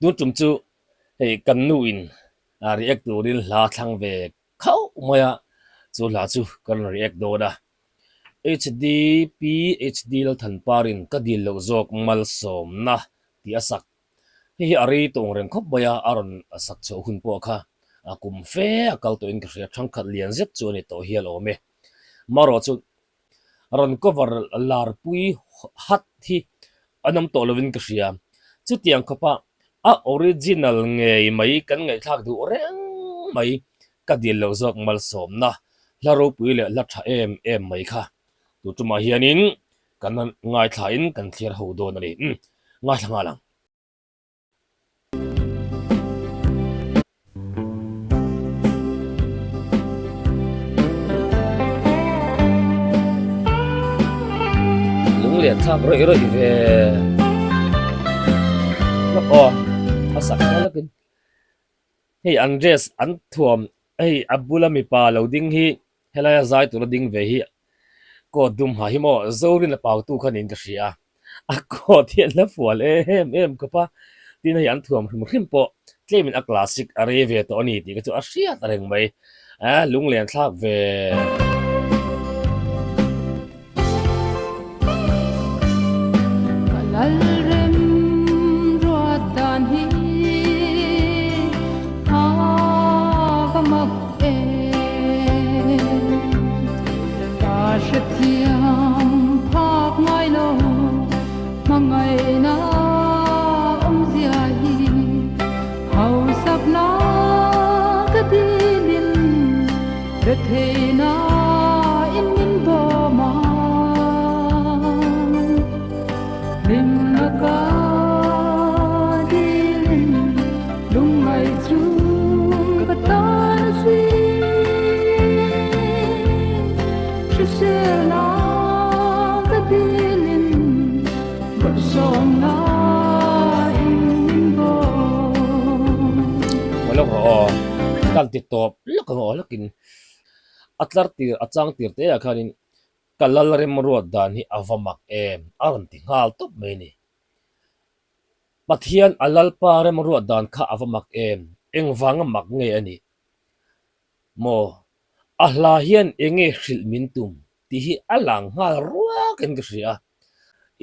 Tun tum chu hei kan nu in react turin hla thlang ve khauh mai a, chu hla chu ka rawn react dawn a. HDP HD Lalthanparin ka dil loh zawk malsawmna tih a sak. Hei hi a rei tawng reng khawp mai a, a rawn sak chhoh hun pawh kha a kum fe a kal tawhin ka hria, thangkhat lian zet chu a ni tawh hial awm e. Marawh chu rawn cover lar pui hat hi an awm tawh lovin ka hria. Chutiang khawpa a original ngei mai kan ngaihthlak duh reng mai ka dil loh zawk malsawmna hla ropui leh hla tha em em mai kha tu tumah hianin kan ngaithlain kan thlir ho dawn a ni. Ngaithla nghal ang. Lunglen thlak rawih rawih ve hlawk aw a sak hmel takin hei an dress an thuam hei a bula mipa lo ding hi helaia zai tura ding ve hi coat dum ha hi maw Zorin a pautu kha niin ka hria a. A coat hi an la fual em em khawp a, tin hei an thuam hrim hrim pawh tlemin a classic a rei ve tawh a ni tih kha chu a hriat reng mai, a lunglen thlak ve. Ka lalrem ruat dan hi a va mak em, ka hrethiam phak ngai lo hmangaihna awmzia hi hausakna ka dilin retheihna in min bawm a hlimna ka dilin lungngaih chu ka tan a si. Hriselna ka dilin bawrhsawmna in min bawm. Maw lawk rawh aw, kan ti tawp lawk ang aw lawkin a tlar tir a chang tir te ah khanin ka lal remruat dan hi a va mak em a rawn ti nghal tawp mai a ni. Pathian a lalpa remruat dan kha a va mak em, engvanga mak nge a nih? Maw? A hla hian enge hrilh min tum tih hi a lang nghal ruakin ka hria a.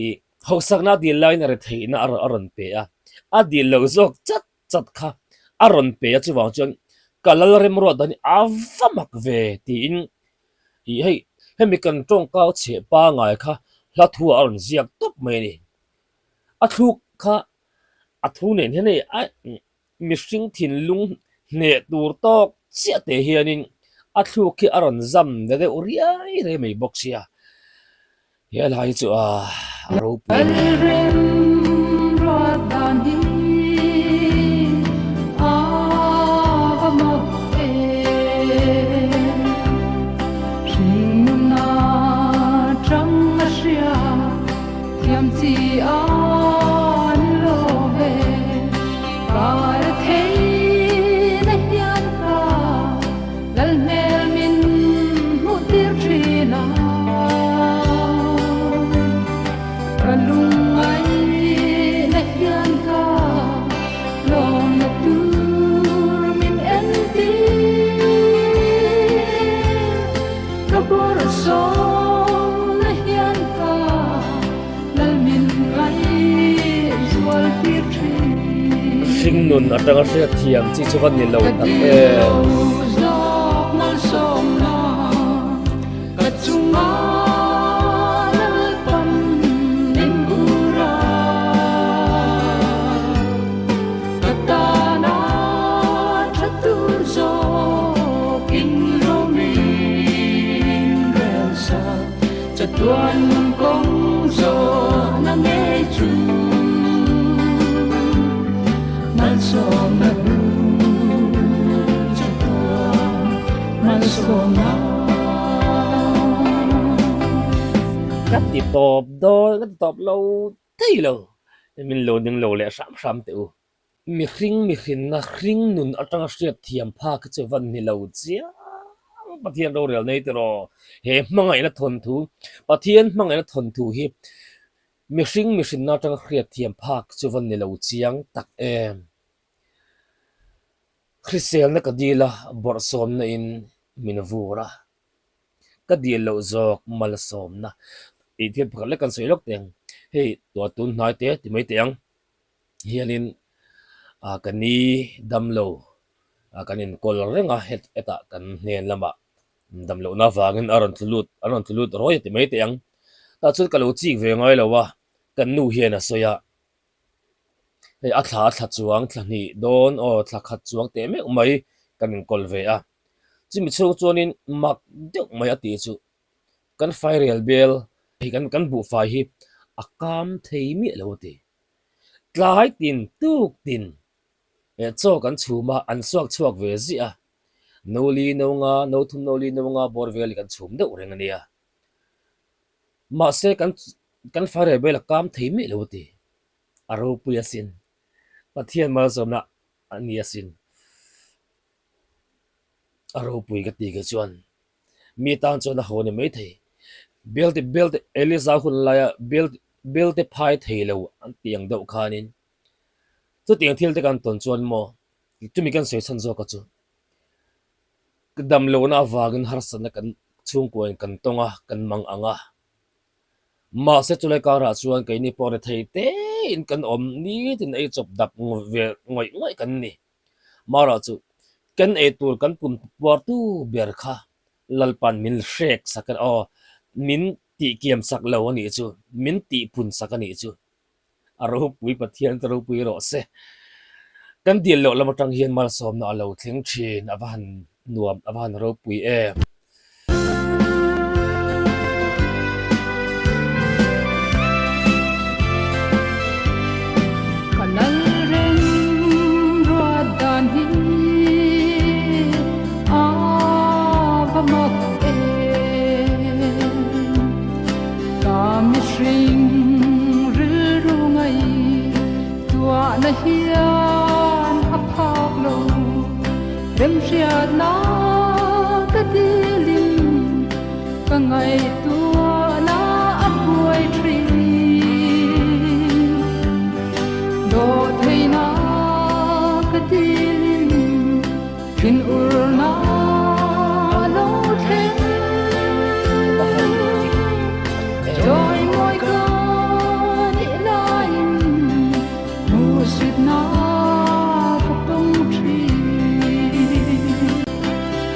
Ih, hausakna a dil laiin a retheihna a rawn pe a, a dil loh zawk chat chat kha a rawn pe a, chuvang chuan ka lal remruat dan hi a va mak ve tiin ih hei hemi kan tawngkau chheh pangai kha hla thu ah a rawn ziak tawp mai a ni. A thluk kha a thu nen hian hei a Mihring thinlung hneh tur tawk chiah te hianin a thluk hi a rawn zam ve deuh riai riai mai bawk sia. He lai hi chu a ropui a ni. Thiam chi an lawm e, kar theihna hian ka lal hmel min hmuh tir thin a. Ka lungngaihna hian ka lawmna tur min entir, ka bawrhsawmna hian ka Hringnun atanga hriat thiam chi chu va ni lo tak em. Chatuan kawng zawhna ngei chu malsawmna hu chatuan malsawmna. Ka ti tawp dawn, ka ti tawp lo thei lo. Min lo ning lo leh hram hram teh u. Mihring mihrinna hring nun atanga hriat thiam phak hi chu van ni lo chiang Pathian rorel nei tiraw he hmangaihna thawnthu Pathian hmangaihna thawnthu hi mihring mihrinna atanga hriat thiam phak chu van ni lo chiang tak em. Hriselna ka dil a, bawrhsawmna in min vur a. Ka dil loh zawk malsawmna tih thil pakhat lek kan sawi lawk teh ang. Hei tuah tun hnai te ti mai teh ang hianin ah ka ni dam lo ah kan inkawl reng a hetah kan hnen lamah dam lohna avangin a rawn tlu lut a rawn tlu lut rawi a ti mai teh ang. Tah chuan ka lo chik ve ngai lo a, kan nu hian a sawi a. Hei a thla a thla chuang thla hnih dawn aw thla khat chuang teh meuh mai kan inkawl ve a. Chumi chhung chuanin mak deuh mai a tih chu kan fairel bel hei kan kan buhfai hi a kam thei miah lo a ti. Tlai tin tuk tin eh chaw kan chhum a an suak chhuak ve ziah a. No li no nga no thum no li no nga bawr vel hi kan chhum deuh reng a nia. Mahse kan kan fairel bel a kam thei miah lo a ti. A ropui asin. Pathian malsawmna a ni asin. A ropui ka ti kei chuan mi tan chuan a haw ni maithei. Belte belte Eliza hun laia belte belte phai thei lo an tih ang deuh khanin chutiang thil te kan tawn chuan maw chumi kan sawi chhan zawk a chu damlohna avangin harsatna kan chhungkuain kan tawng a kan mang ang a. Mahse chulai karah chuan keini pawh rethei tein kan awm nitin ei chawp dap ve ngawih ngawih kan ni. Mara chu kan ei tur kan pum puar tu ber kha Lalpan min hrek sak a aw min tih kiam sak lo a nih chu min tih pun sak a nih chu a ropui Pathian ka ropui rawh se. Kan dil loh lam atang hian malsawmna a lo thleng thin a va han nuam a va han ropui em. Ka lal reng ruat dan hi a va mak em. Ka mihring rilru ngaihtuahna hian a phak lo. Remhriatna ka dilin ka ngaihtuahna a buai thin. Dawhtheihna ka dilin thinurna a lo thleng. Chawimawi ka nih laiin Hmuhsitna ka tawng thin.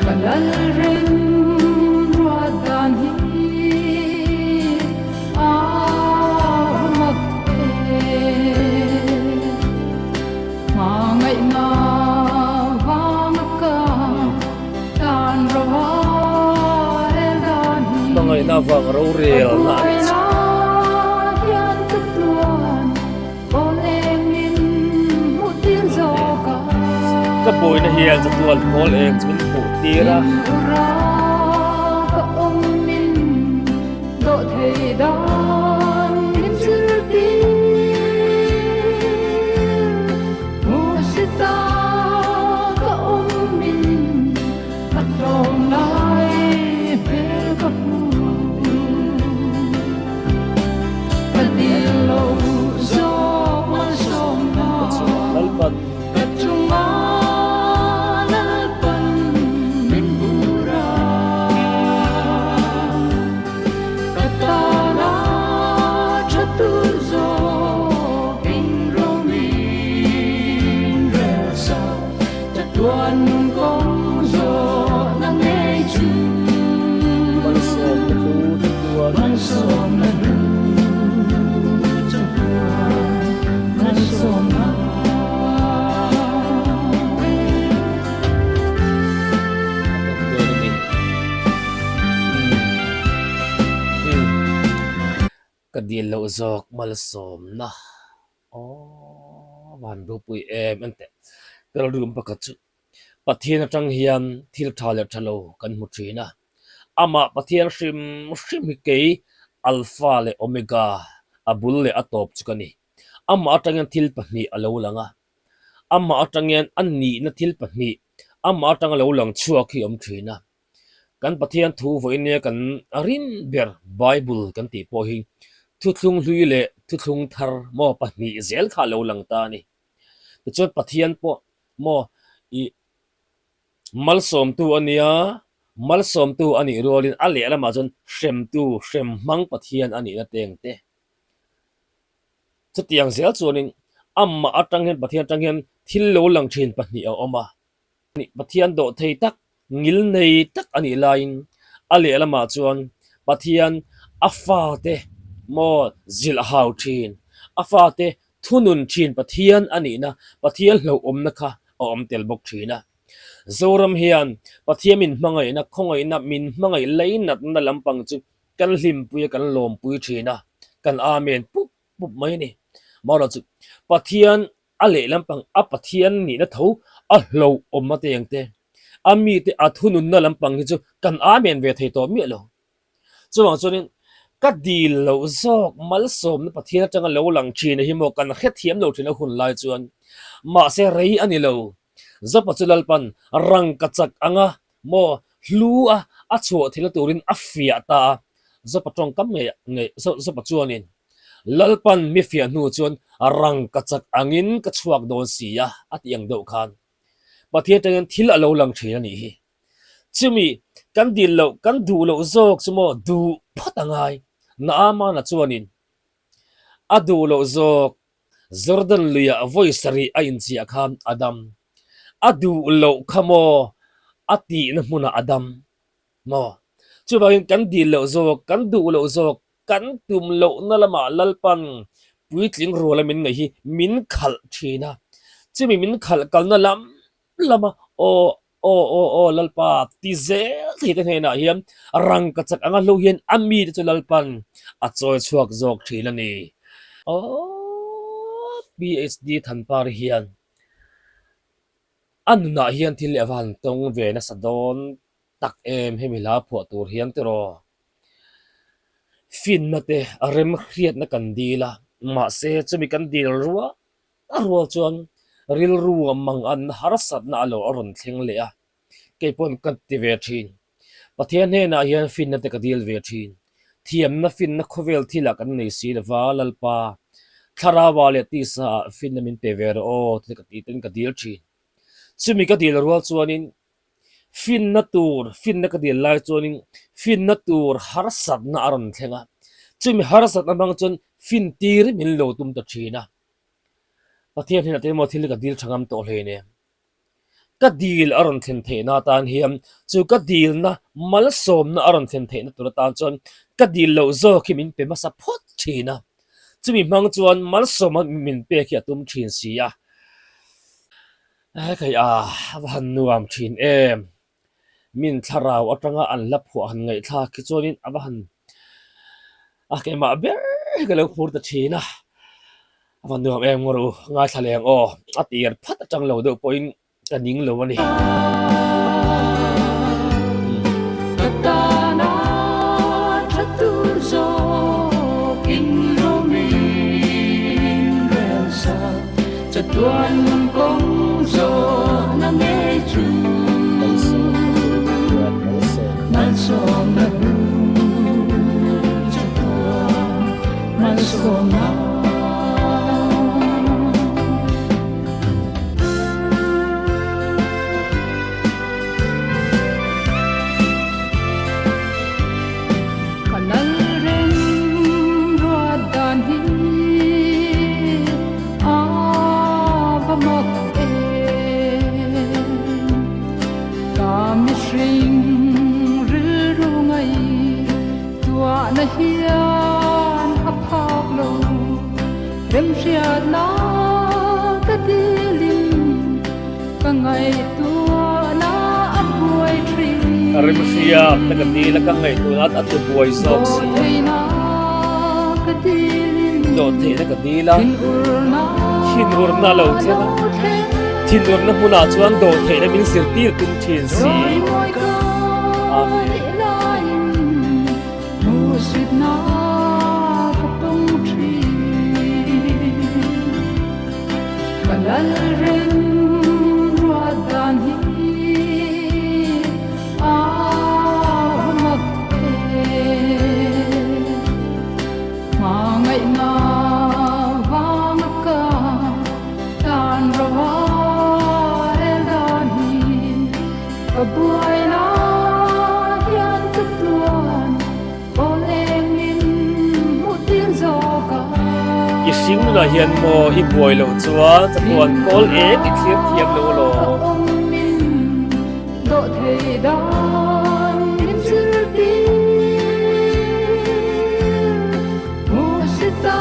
Ka lal reng ruat dan hi a mak em. Hmangaihna vanga ka tan ro a el dan hi. Hmangaihna vang rorel na a ni chu. Ka buaina hian ka tuan. Ka buaina hian chatuan pawl eng chu min hmuh tir a. Ka dil loh zawk malsawmna aw van ropui em en teh ka rilru pakhat chu Pathian atang hian thil tha leh tha lo kan hmu thin a, amah Pathian hrim hrim hi kei Alpha leh Omega a bul leh a tawp chu ka ni. Amah atangin thil pahnih a lo lang a, amah atangin a nihna thil pahnih amah atanga lo lang chhuak hi a awm thin a. Kan Pathian thu vawiin nia kan rin ber Bible kan tih pawh hi thuthlung hlui leh thuthlung thar maw pahnih zel kha a lo lang ta a ni. Tichuan Pathian pawh maw i. Malsawmtu a nia, malsawmtu a nih rualin a lehlamah chuan hremtu, hrem hmang Pathian a nihna teng te. Chutiang zel chuanin amah atang hian Pathian atang hian thil lo lang thin pahnih a awm a. Pathian dawh thei tak, ngil nei tak a nih laiin a lehlamah chuan Pathian a fate maw zilh hau thin, a fate thunun thin Pathian a nihna, Pathian hlauhawmna kha a awm tel bawk thin a. Zoram hian Pathian min hmangaihna, khawngaihna, min hmangaih leinatna lampang chu kan hlimpui a, kan lawmpui thin a, kan Amen pup pup mai a ni. Marawh chu Pathian a leh lampang a Pathian nihna tho a hlauhawm a teng te, a mite a thununna lampang hi chu kan Amen ve thei tawh miah lo. Chuvang chuanin ka dil loh zawk malsawmna Pathian atanga lo lang thin hi maw kan hrethiam lo thin a hun lai chuan mahse rei a ni lo. Zopa chu Lalpan rangka chak anga maw hlu a a chhuah theihna turin a fiah ta a. Zopa tawngkam ngei ngei Zopa chuanin Lalpan mi fiah hnu chuan rangka chak angin ka chhuak dawn si a a tih ang deuh khan Pathian atangin thil a lo lang thin a nih hi. Chumi kan dil loh, kan duh loh zawk chu maw duh phawt a ngai. Naamana chuanin a duh loh zawk Jordan luiah vawi sarih a inchiah khan a dam. A duh loh kha maw a tihna hmunah a dam maw? Chuvangin kan dil loh zawk, kan duh loh zawk, kan tum lohna lamah Lalpan puitling ruala min ngaih hi min khalh thin a. Chumi min khalh kalna lam lama aw Aw aw aw Lalpa ti zel thei te hnenah hian rangka chak anga hlo hian a mite chu Lalpan a chawi chhuak zawk thin a ni. Aw PHD Thanpar hian a nunah hian thil leh va han tawng ve nasa dawn tak em hemi hla phuah tur hian tiraw finna te remhriatna kan dil a mahse chumi kan dil rual A rual chuan rilru a mang an harsatna a lo a rawn thleng leh a, kei pawn ka ti ve thin. Pathian hnenah hian finna te ka dil ve thin. Thiamna finna khawvel thilah kan nei si lova, Lalpa, Thlarauah leh tisaah finna min pe ve rawh aw ti ka tih ten ka dil thin. Chumi ka dil rual chuanin finna tur, finna ka dil lai chuanin finna tur harsatna a rawn thleng a, chumi harsatna hmang chuan fin tir min lo tum ta thin a. Pathian hnenah te emaw thil ka dil tha ngam tawh hlein e. Ka dil a rawn thlen theihna atan hian chu ka dilna malsawmna a rawn thlen theihna tur atan chuan ka dil loh zawk hi min pe hmasa phawt thin a. Chumi hmang chuan malsawma min pek hi a tum thin si a. He kei a va han nuam thin em. Min thlarau atanga an la phuah han ngaihthlak hi chuanin a va han a keimah ber hi ka lo phur ta thin a, a va nuam em ngawr u, ngaithla leng aw, a tir phat atang lo deuh pawhin ka ning lo a ni. Ka tana tha tur zawkin romin rel sak. Chatuan kawng zawhna ngei chu Malsawmna hu chatuan malsawmna. Ka lal reng ruat dan hi a va mak em. Ka mihring rilru ngaihtuahna hian a phak lo. Remhriatna ka dilin ka ngaihtuahna a buai thin. Remhriatna ka dil a ka ngaihtuahna a ti buai zawk si a. Dawhtheihna ka dilin Dawhtheihna ka dil a. Thinurna a lo thleng a. Thinurna hmunah chuan dawhtheihna min zirtir tum thin si. Amen. Hmuhsitna ka tawng thin. Ka lal rem ruat dan hi a va mak em. Hmangaihna vanga ka tan ro a el dan hi. Ka buai lai hian ka tluan aw leng min hmuh tir zawk a. I hring nunah hian maw i buai loh chuan chatuan kawl eng i thlir thiam lo law. Ka awm min dawh thei dan min zirtir Hmuhsita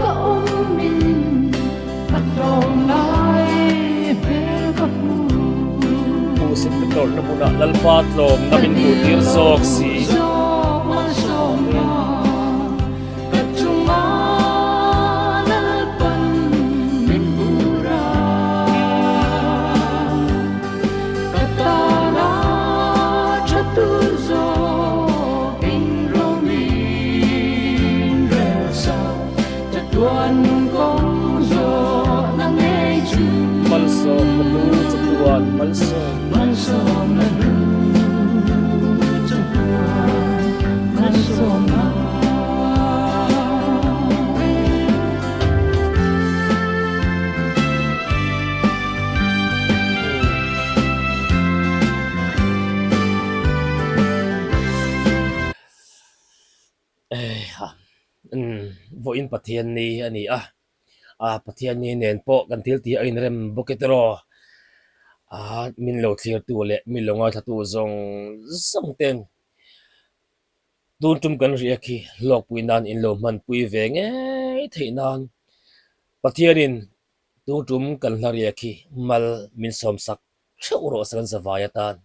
ka awm in ka tlawm lai hmel ka hmu. Hmuhsit ka tawrhna hmunah Lalpa tlawmna min hmuhtir zawk si. Ka chunga Lalpan min vur a, ka tana tha tur zawk in ro min rel sak, chatuan nun kawng zawhna ngei chu. Malsawmna hlu chatuan malsawm. Malsawmna hlu chatuan malsawmna. Eiha, umm, vawiin Pathian ni a ni a, a Pathian ni nen pawh kan thil tih a inrem bawk e tiraw, a min lo thlirtu leh min lo ngaithlatu zawng zawng ten Tun tum kan riak hi hlawkpui nan in lo hmanpui ve ngei theih nan Pathianin tun tum kan hla riak hi mal min sawmsak theuh rawh se kan zavai atan.